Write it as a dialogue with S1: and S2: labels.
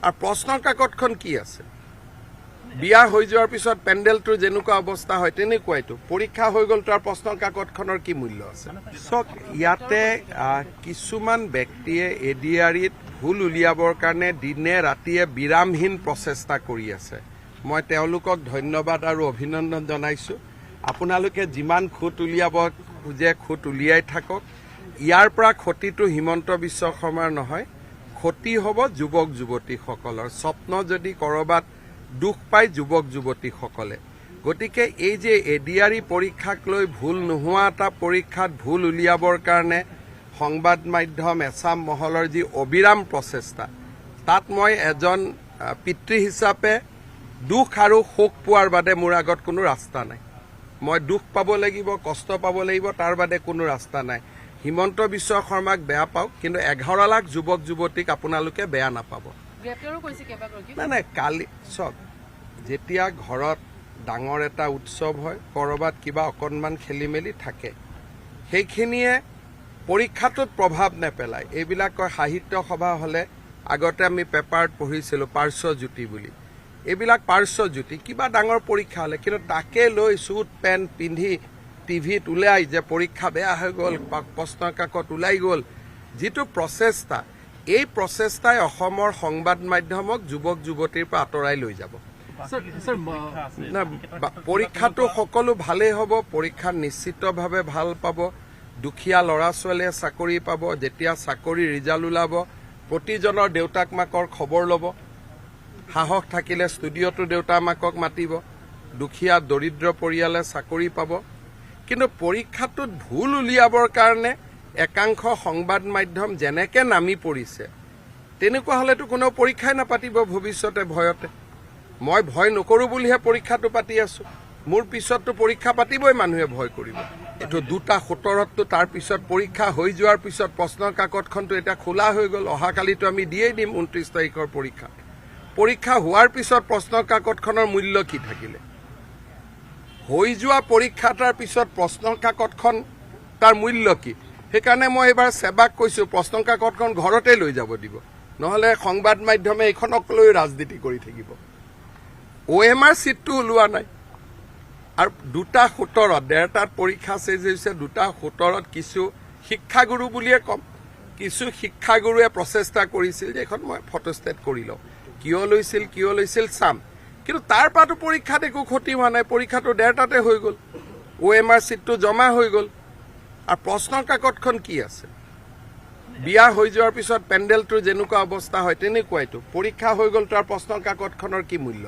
S1: আৰু প্ৰশ্ন কাকতখন কি আছে? বিয়া হৈ যোৱাৰ পিছত পেণ্ডেলটোৰ যেনেকুৱা অৱস্থা হয়, তেনেকুৱাইতো। পৰীক্ষা হৈ গ'ল, তাৰ প্ৰশ্ন কাকতখনৰ কি মূল্য আছে? চাওক, ইয়াতে কিছুমান ব্যক্তিয়ে এডিআৰিত ভুল উলিয়াবৰ কাৰণে দিনে ৰাতিয়ে বিৰামহীন প্ৰচেষ্টা কৰি আছে। মই তেওঁলোকক ধন্যবাদ আৰু অভিনন্দন জনাইছোঁ। আপোনালোকে যিমান খুঁত উলিয়াব খোজে, খুঁত উলিয়াই থাকক। ইয়াৰ পৰা ক্ষতিটো হিমন্ত বিশ্ব শৰ্মাৰ নহয়, ক্ষতি হ'ব যুৱক যুৱতীসকলৰ। স্বপ্ন যদি ক'ৰবাত দুখ পায়, যুৱক যুৱতীসকলে। গতিকে এই যে এডিআৰই পৰীক্ষাক লৈ ভুল নোহোৱা এটা পৰীক্ষাত ভুল উলিয়াবৰ কাৰণে সংবাদ মাধ্যম, এচাম মহলৰ যি অবিৰাম প্ৰচেষ্টা, তাত মই এজন পিতৃ হিচাপে দুখ আৰু শোক পোৱাৰ বাদে মোৰ আগত কোনো ৰাস্তা নাই। মই দুখ পাব লাগিব, কষ্ট পাব লাগিব, তাৰ বাদে কোনো ৰাস্তা নাই। হিমন্ত বিশ্ব শৰ্মাক বেয়া পাওক, কিন্তু 11 লাখ যুৱক যুৱতীক আপোনালোকে বেয়া নাপাব।
S2: গ্ৰেপ্তাৰো কৰিছে কেইবাগৰাকীক।
S1: নাই নাই কালি চাওক, যেতিয়া ঘৰত ডাঙৰ এটা উৎসৱ হয়, ক'ৰবাত কিবা অকণমান খেলি মেলি থাকে। সেইখিনিয়ে পৰীক্ষাটোত প্ৰভাৱ নেপেলায়। এইবিলাক কয়, সাহিত্য সভা হ'লে আগতে আমি পেপাৰত পঢ়িছিলোঁ পাৰ্শ্বজ্যোতি বুলি। এইবিলাক পাৰ্শ্বজ্যোতি। কিবা ডাঙৰ পৰীক্ষা হ'লে, কিন্তু তাকে লৈ চুট পেণ্ট পিন্ধি টিভিত ওলাই যে পৰীক্ষা বেয়া হৈ গ'ল, প্ৰশ্ন কাকত ওলাই গ'ল, যিটো প্ৰচেষ্টা, এই প্ৰচেষ্টাই অসমৰ সংবাদ মাধ্যমক যুৱক যুৱতীৰ পৰা আঁতৰাই লৈ যাব।
S3: স্যাৰ।
S1: না, পৰীক্ষাটো সকলো ভালেই হ'ব। পৰীক্ষাত নিশ্চিতভাৱে ভাল পাব। দুখীয়া ল'ৰা ছোৱালীয়ে চাকৰি পাব। যেতিয়া চাকৰি ৰিজাল্ট ওলাব, প্ৰতিজনৰ দেউতাক মাকৰ খবৰ ল'ব। সাহস থাকিলে ষ্টুডিঅ'টো দেউতা মাকক মাতিব। দুখীয়া দৰিদ্ৰ পৰিয়ালে চাকৰি পাব। কিন্তু পৰীক্ষাটোত ভুল উলিয়াবৰ কাৰণে একাংশ সংবাদ মাধ্যম যেনেকে নামি পৰিছে, তেনেকুৱা হ'লেতো কোনেও পৰীক্ষাই নাপাতিব ভৱিষ্যতে ভয়তে। মই ভয় নকৰোঁ বুলিহে পৰীক্ষাটো পাতি আছো। মোৰ পিছততো পৰীক্ষা পাতিবই মানুহে ভয় কৰিব। এইটো 2:17ততো তাৰ পিছত, পৰীক্ষা হৈ যোৱাৰ পিছত প্ৰশ্ন কাকতখনতো এতিয়া খোলা হৈ গ'ল। অহাকালিতো আমি দিয়েই দিম 29 তাৰিখৰ পৰীক্ষা। পৰীক্ষা হোৱাৰ পিছত প্ৰশ্ন কাকতখনৰ মূল্য কি থাকিলে? হৈ যোৱা পৰীক্ষা এটাৰ পিছত প্ৰশ্ন কাকতখন, তাৰ মূল্য কি? সেইকাৰণে মই এইবাৰ সেৱাক কৈছো, প্ৰশ্ন কাকতখন ঘৰতে লৈ যাব দিব। নহ'লে সংবাদ মাধ্যমে এইখনক লৈ ৰাজনীতি কৰি থাকিব। অ'এমআৰ চিটটো ওলোৱা নাই। আৰু 2:17ত, 1:30ত পৰীক্ষা শেষ হৈছে, 2:17ত কিছু শিক্ষাগুৰু বুলিয়ে ক'ম, কিছু শিক্ষাগুৰুৱে প্ৰচেষ্টা কৰিছিল যে এইখন মই ফটোষ্টেট কৰি লওঁ। কিয় লৈছিল, কিয় লৈছিল চাম। কিন্তু তাৰ পৰাতো পৰীক্ষাত একো ক্ষতি হোৱা নাই। পৰীক্ষাটো 1:30তে হৈ গ'ল, অ'এমআৰ চিটটো জমা হৈ গ'ল। আৰু প্ৰশ্ন কাকতখন কি আছে? বিয়া হৈ যোৱাৰ পিছত পেণ্ডেলটোৰ যেনেকুৱা অৱস্থা হয়, তেনেকুৱাইতো। পৰীক্ষা হৈ গ'ল, তাৰ প্ৰশ্ন কাকতখনৰ কি মূল্য?